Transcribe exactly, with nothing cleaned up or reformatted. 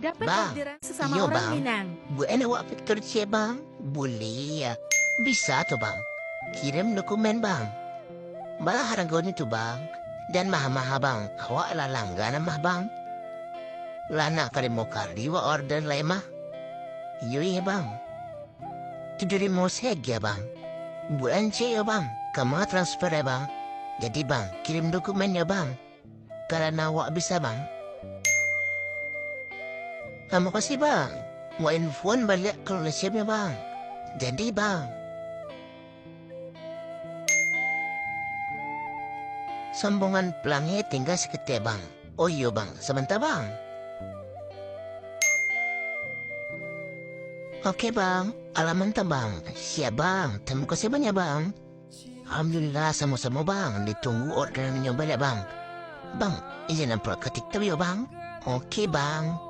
Dapat Bang, orderan sesama iyo, orang Bang. Minang. Buek awak picture ciek, Bang? Buliah. Bisa tu, Bang. Kirim dokumen, Bang. Bara haragonyo tu, Bang? Jan mahal-mahal, Bang. Awak lah langganan mah, Bang. Lah nak kalimo kali wak order lai mah. Iyo, iyo, Bang. Tujuah ribu sajo, Bang. Bulan ciek yo, Bang. Ka ma transfer yo, Bang? Jadi, Bang, kirim dokumennyo, Bang. Karano awak bisa, Bang. Ah, makasih, Bang. Wak infoan baliak kalau lesiamnyo, Bang. Jadi, Bang. Sambungan pulangnya tinggal saketek, Bang. Oh iyo, Bang. Sabanta, Bang. Oke, Bang. Alah mantap, Bang. Siap, Bang. Tarimo kasih banyak, Bang. Alhamdulillah, samo-samo, Bang. Ditunggu orderannyo baliak, Bang. Bang, izin ampek ka TikTok yo, Bang. Oke, Bang.